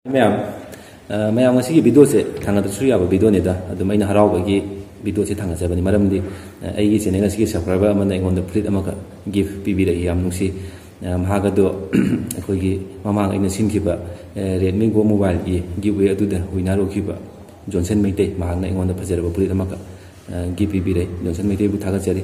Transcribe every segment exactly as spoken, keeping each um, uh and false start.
ꯃꯌꯥꯝ, ꯑ, ꯃꯌꯥꯝ, ꯉꯁꯤꯒꯤ ꯚꯤꯗꯤꯑꯣꯁꯦ ꯊꯥꯡꯒꯠꯄꯁꯨ ꯌꯥꯕ ꯚꯤꯗꯤꯑꯣꯅꯤꯗ, ꯑꯗꯨꯝ ꯑꯩꯅ ꯍꯔꯥꯎꯕꯒꯤ ꯚꯤꯗꯤꯑꯣꯁꯦ ꯊꯥꯡꯒꯠꯆꯕꯅꯤ꯫ ꯃꯔꯝꯗꯤ, ꯑ, ꯑꯩꯒꯤ ꯆꯦꯅꯦꯜ ꯑꯁꯤꯒꯤ ꯁꯕꯁꯀ꯭ꯔꯥꯏꯕꯔ ꯑꯃꯅ ꯑꯩꯉꯣꯟꯗ ꯐꯨꯔꯤꯠ ꯑꯃꯈꯛ ꯒꯤꯐ ꯄꯤꯕꯤꯔꯛꯏ, ꯌꯥꯝ ꯅꯨꯡꯁꯤ꯫ ꯑ, ꯃꯍꯥꯛ ꯑꯗꯣ ꯑꯩꯈꯣꯏꯒꯤ ꯃꯃꯥꯡ ꯑꯩꯅ ꯁꯤꯟꯈꯤꯕ, ꯑ, Redmi Go Mobileꯒꯤ ꯒꯤꯐꯋꯦ ꯑꯗꯨꯗ ꯋꯤꯟꯅꯔ ꯑꯣꯏꯈꯤꯕ ꯖꯣꯟꯁꯟ ꯃꯩꯇꯩ, ꯃꯍꯥꯛꯅ ꯑꯩꯉꯣꯟꯗ ꯐꯖꯔꯕ ꯐꯨꯔꯤꯠ ꯑꯃꯈꯛ, ꯑ, ꯒꯤꯐ ꯄꯤꯕꯤꯔꯦ꯫ ꯖꯣꯟꯁꯟ ꯃꯩꯇꯩꯕꯨ ꯊꯥꯒꯠꯆꯔꯤ꯫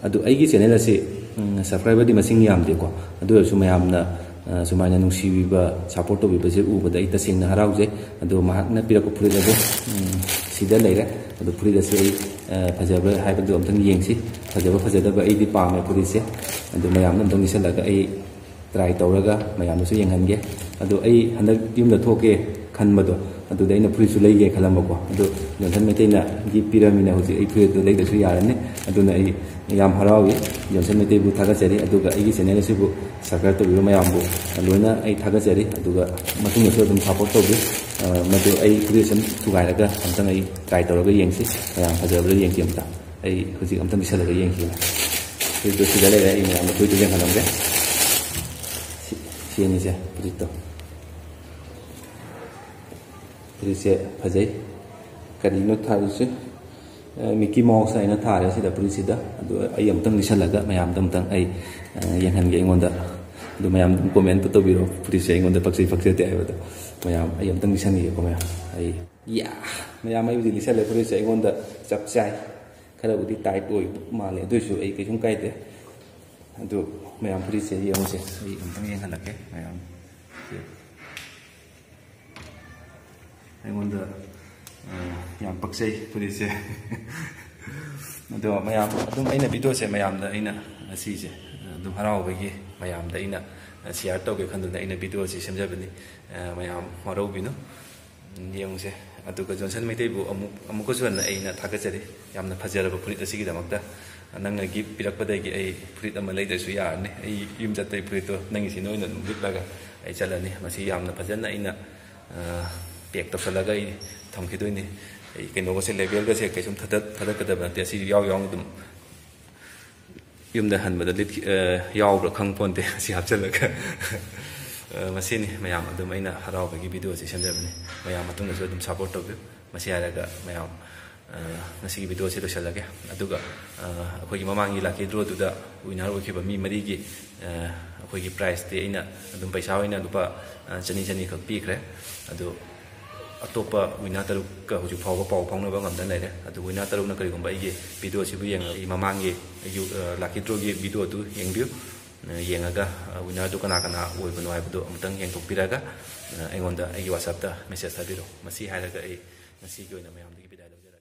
ꯑꯗꯨ ꯑꯩꯒꯤ ꯆꯦꯅꯦꯜ ꯑꯁꯤ, ꯎꯝ, ꯁꯕꯁꯀ꯭ꯔꯥꯏꯕꯔꯗꯤ ꯃꯁꯤꯡ ꯌꯥꯝꯗꯦꯀꯣ, ꯑꯗꯨ ꯑꯣꯏꯔꯁꯨ ꯃꯌꯥꯝꯅ, ꯑ, ꯁꯨꯃꯥꯏꯅ ꯅꯨꯡꯁꯤꯕꯤꯕ, ꯁꯞꯄꯣꯔꯠ ꯇꯧꯕꯤꯕꯁꯦ ꯎꯕꯗ ꯑꯩ ꯇꯁꯦꯡꯅ ꯍꯔꯥꯎꯖꯩ꯫ ꯑꯗꯣ ꯃꯍꯥꯛꯅ ꯄꯤꯔꯛꯄ ꯐꯨꯔꯤꯠ ꯑꯗꯨ, ꯎꯝ, ꯁꯤꯗ ꯂꯩꯔꯦ꯫ ꯑꯗꯣ ꯐꯨꯔꯤꯠ ꯑꯁꯤ ꯑꯩ, ꯑ, ꯐꯖꯕ꯭ꯔꯥ ꯍꯥꯏꯕꯗꯨ ꯑꯝꯇꯪ ꯌꯦꯡꯁꯤ꯫ ꯐꯖꯕ ꯐꯖꯗꯕ ꯑꯩꯗꯤ ꯄꯥꯝꯃꯦ ꯐꯨꯔꯤꯠꯁꯦ꯫ ꯑꯗꯨ ꯃꯌꯥꯝꯅ ꯑꯝꯇꯪ ꯂꯤꯠꯁꯜꯂꯒ ꯑꯩ ꯇ꯭ꯔꯥꯏ ꯇꯧꯔꯒ ꯃꯌꯥꯝꯗꯁꯨ ꯌꯦꯡꯍꯟꯒꯦ꯫ ꯑꯗꯣ ꯑꯩ ꯍꯟꯗꯛ ꯌꯨꯝꯗ ꯊꯣꯛꯀꯦ ꯈꯟꯕꯗꯣ, ꯑꯗꯨꯗ ꯑꯩꯅ ꯐꯨꯔꯤꯠꯁꯨ ꯂꯩꯒꯦ ꯈꯜꯂꯝꯕꯀꯣ꯫ ꯑꯗꯣ ꯖꯣꯟꯁꯟ ꯃꯩꯇꯩꯅ ꯒꯤꯐ ꯄꯤꯔꯝꯃꯤꯅ ꯍꯧꯖꯤꯛ ꯑꯩ ꯐꯨꯔꯤꯠꯇꯨ ꯂꯩꯗ꯭ꯔꯁꯨ ꯌꯥꯔꯅꯤ꯫ ꯑꯗꯨꯅ ꯑꯩ ꯌꯥꯝ ꯍꯔꯥꯎꯏ꯫ ꯖꯣꯟꯁꯟ ꯃꯩꯇꯩꯕꯨ ꯊꯥꯒꯠꯆꯔꯤ꯫ ꯑꯗꯨꯒ ꯑꯩꯒꯤ ꯆꯦꯅꯦꯜ ꯑꯁꯤꯕꯨ ꯁꯕꯁꯀ꯭ꯔꯥꯏꯕ ꯇꯧꯕꯤꯕ ꯃꯌꯥꯝꯕꯨ ꯂꯣꯏꯅ ꯑꯩ ꯊꯥꯒꯠꯆꯔꯤ꯫ ꯑꯗꯨꯒ ꯃꯇꯨꯡꯗꯁꯨ ꯑꯗꯨꯝ ꯁꯞꯄꯣꯔꯠ ꯇꯧꯕꯤꯌꯨ꯫ ꯑ, ꯃꯗꯨ ꯑꯩ ꯐꯨꯔꯤꯠ ꯁꯨꯝ ꯊꯨꯒꯥꯏꯔꯒ ꯑꯝꯇꯪ ꯑꯩ ꯇ꯭ꯔꯥꯏ ꯇꯧꯔꯒ ꯌꯦꯡꯁꯤ, ꯃꯌꯥꯝ ꯐꯖꯕ꯭ꯔꯥ ꯌꯦꯡꯁꯤ ꯑꯝꯇ꯫ ꯑꯩ ꯍꯧꯖꯤꯛ ꯑꯝꯇꯪ ꯂꯤꯠꯁꯜꯂꯒ ꯌꯦꯡꯁꯤ꯫ ꯐꯨꯔꯤꯠꯇꯨ ꯁꯤꯗ ꯂꯩꯔꯦ, ꯑꯩ ꯃꯌꯥꯝꯗ ꯐꯨꯔꯤꯠꯇꯨ ꯌꯦꯡꯍꯜꯂꯝꯒꯦ꯫ ꯁꯤ, ꯁꯤ ꯑꯅꯤꯁꯦ ꯐꯨꯔꯤꯠꯇꯣ꯫ ꯐꯨꯔꯤꯠꯁꯦ ꯐꯖꯩ꯫ ꯀꯔꯤꯅꯣ ꯊꯥꯔꯤꯁꯦ? ꯑ, ꯃꯤꯀꯤ ꯃꯥꯎꯁ ꯍꯥꯏꯅ ꯊꯥꯔꯦ ꯁꯤꯗ ꯐꯨꯔꯤꯠꯁꯤꯗ꯫ ꯑꯗꯨ ꯑꯩ ꯑꯃꯨꯛꯇꯪ ꯂꯤꯠꯁꯜꯂꯒ ꯃꯌꯥꯝꯗ ꯑꯃꯨꯛꯇꯪ ꯑꯩ, ꯑ, ꯌꯦꯡꯍꯟꯒꯦ ꯑꯩꯉꯣꯟꯗ꯫ ꯑꯗꯨ ꯃꯌꯥꯝ ꯑꯗꯨꯝ ꯀꯣꯃꯦꯟꯇ ꯇꯧꯕꯤꯔꯣ, ꯐꯨꯔꯤꯠꯁꯦ ꯑꯩꯉꯣꯟꯗ ꯄꯛꯆꯩ ꯄꯛꯆꯗꯦ ꯍꯥꯏꯕꯗꯣ꯫ ꯃꯌꯥꯝ ꯑꯩ ꯑꯃꯨꯛꯇꯪ ꯂꯤꯠꯁꯟꯈꯤꯒꯦꯀꯣ ꯃꯌꯥꯝ꯫ ꯑꯩ, ꯌꯥ! ꯃꯌꯥꯝ ꯑꯩꯕꯨꯗꯤ ꯂꯤꯠꯁꯜꯂꯦ, ꯐꯨꯔꯤꯠꯁꯦ ꯑꯩꯉꯣꯟꯗ ꯆꯞ ꯆꯥꯏ꯫ ꯈꯔꯕꯨꯗꯤ ꯇꯥꯏꯠ ꯑꯣꯏꯕ ꯃꯥꯜꯂꯦ, ꯑꯗꯨ ꯑꯣꯏꯁꯨ ꯑꯩ ꯀꯩꯁꯨꯝ ꯀꯥꯏꯗꯦ꯫ ꯑꯗꯨ ꯃꯌꯥꯝ ꯐꯨꯔꯤꯠꯁꯦ ꯌꯦꯡꯉꯨꯁꯦ, ꯑꯩ ꯑꯃꯨꯛꯇꯪ ꯌꯦꯡꯍꯜꯂꯛꯀꯦ ꯃꯌꯥꯝ꯫ ꯑꯩꯉꯣꯟꯗ, ꯑ, ꯌꯥꯝ ꯄꯛꯆꯩ ꯐꯨꯔꯤꯠꯁꯦ꯫ ꯑꯗꯣ ꯃꯌꯥꯝ ꯑꯗꯨꯝ ꯑꯩꯅ ꯚꯤꯗꯤꯑꯣꯁꯦ ꯃꯌꯥꯝꯗ ꯑꯩꯅ ꯉꯁꯤꯁꯦ ꯑꯗꯨꯝ ꯍꯔꯥꯎꯕꯒꯤ ꯃꯌꯥꯝꯗ ꯑꯩꯅ ꯁꯤꯌꯥꯔ ꯇꯧꯒꯦ ꯈꯟꯗꯨꯅ ꯑꯩꯅ ꯚꯤꯗꯤꯑꯣꯁꯤ ꯁꯦꯝꯖꯕꯅꯤ꯫ ꯑ, ꯃꯌꯥꯝ ꯋꯥꯔꯧꯕꯤꯅꯨ꯫ ꯎꯝ, ꯌꯦꯡꯉꯨꯁꯦ꯫ ꯑꯗꯨꯒ ꯖꯣꯟꯁꯟ ꯃꯩꯇꯩꯕꯨ ꯑꯃꯨꯛ, ꯑꯃꯨꯛꯀꯁꯨ ꯍꯟꯅ ꯑꯩꯅ ꯊꯥꯒꯠꯆꯔꯤ꯫ ꯌꯥꯝꯅ ꯐꯖꯔꯕ ꯐꯨꯔꯤꯠ ꯑꯁꯤꯒꯤꯗꯃꯛꯇ꯫ ꯅꯪꯅ ꯒꯤꯐ ꯄꯤꯔꯛꯄꯗꯒꯤ ꯑꯩ ꯐꯨꯔꯤꯠ ꯑꯃ ꯂꯩꯗ꯭ꯔꯁꯨ ꯌꯥꯔꯅꯤ꯫ ꯑꯩ ꯌꯨꯝ ꯆꯠꯄꯒꯤ ꯐꯨꯔꯤꯠꯇꯣ ꯅꯪꯒꯤꯁꯤ ꯅꯣꯏꯅ ꯑꯗꯨꯝ ꯂꯤꯠꯂꯒ ꯑꯩ ꯆꯠꯂꯅꯤ꯫ ꯃꯁꯤ ꯌꯥꯝꯅ ꯐꯖꯅ ꯑꯩꯅ, ꯑ, ꯄꯦꯛ ꯇꯧꯁꯜꯂꯒ ꯑꯩ ꯊꯝꯈꯤꯗꯣꯏꯅꯤ꯫ ꯑꯩ ꯀꯩꯅꯣꯒꯁꯦ, ꯂꯦꯕꯦꯜꯒꯁꯦ ꯀꯩꯁꯨꯝ ꯊꯥꯗꯠ-, ꯊꯥꯗꯠꯀꯗꯕ ꯅꯠꯇꯦ꯫ ꯑꯁꯤ ꯌꯥꯎ ꯌꯥꯎꯅ ꯑꯗꯨꯝ ꯌꯨꯝꯗ ꯍꯟꯕꯗ ꯂꯤꯠꯈꯤ-, ꯑ, ꯌꯥꯎꯕ꯭ꯔꯥ ꯈꯪ ꯄꯣꯟꯇꯦ ꯁꯤ ꯍꯥꯞꯆꯤꯜꯂꯒ꯫ ꯑ, ꯃꯁꯤꯅꯤ ꯃꯌꯥꯝ, ꯑꯗꯨꯝ ꯑꯩꯅ ꯍꯔꯥꯎꯕꯒꯤ video ꯁꯤ ꯁꯦꯝꯖꯕꯅꯤ꯫ ꯃꯌꯥꯝ ꯃꯇꯨꯡꯗꯁꯨ ꯑꯗꯨꯝ support ꯇꯧꯕꯤꯌꯨ꯫ ꯃꯁꯤ ꯍꯥꯏꯔꯒ ꯃꯌꯥꯝ, ꯑ, ꯉꯁꯤꯒꯤ video ꯁꯤ ꯂꯣꯏꯁꯤꯜꯂꯒꯦ꯫ ꯑꯗꯨꯒ, ꯑ, ꯑꯩꯈꯣꯏꯒꯤ ꯃꯃꯥꯡꯒꯤ lucky draw ꯗꯨꯗ winner ꯑꯣꯏꯈꯤꯕ ꯃꯤ ꯃꯔꯤꯒꯤ, ꯑ, ꯑꯩꯈꯣꯏꯒꯤ prize ꯇꯤ ꯑꯩꯅ ꯑꯗꯨꯝ ꯄꯩꯁꯥ ꯑꯣꯏꯅ ꯂꯨꯄꯥ, ꯑ, ꯆꯅꯤ ꯆꯅꯤ ꯈꯛ ꯄꯤꯈ꯭ꯔꯦ꯫ ꯑꯗꯨ ꯑꯇꯣꯞꯄ winner ꯇꯔꯨꯛꯀ ꯍꯧꯖꯤꯛ ꯐꯥꯎꯕ ꯄꯥꯎ ꯐꯥꯎꯅꯕ ꯉꯝꯗꯅ ꯂꯩꯔꯦ꯫ ꯑꯗꯨ winner ꯇꯔꯨꯛꯅ ꯀꯔꯤꯒꯨꯝꯕ ꯑꯩꯒꯤ video ꯁꯤꯕꯨ ꯌꯦꯡꯉ-, ꯑꯩ ꯃꯃꯥꯡꯒꯤ ꯑꯩꯒꯤ, ꯑ, lucky draw ꯒꯤ video ꯗꯨ ꯌꯦꯡꯕꯤꯌꯨ꯫ ꯑ, ꯌꯦꯡꯉꯒ, ꯑ, winner ꯗꯨ ꯀꯅꯥ ꯀꯅꯥ ꯑꯣꯏꯕꯅꯣ ꯍꯥꯏꯕꯗꯨ ꯑꯃꯨꯛꯇꯪ ꯌꯦꯡꯊꯣꯛꯄꯤꯔꯒ, ꯑ, ꯑꯩꯉꯣꯟꯗ ꯑꯩꯒꯤ WhatsApp ꯇ message ꯊꯥꯕꯤꯔꯛꯎ꯫ ꯃꯁꯤ ꯍꯥꯏꯔꯒ ꯑꯩ ꯉꯁꯤꯒꯤ ꯑꯣꯏꯅ ꯃꯌꯥꯝꯗꯒꯤ ꯕꯤꯗꯥꯏ ꯂꯧꯖꯔꯦ꯫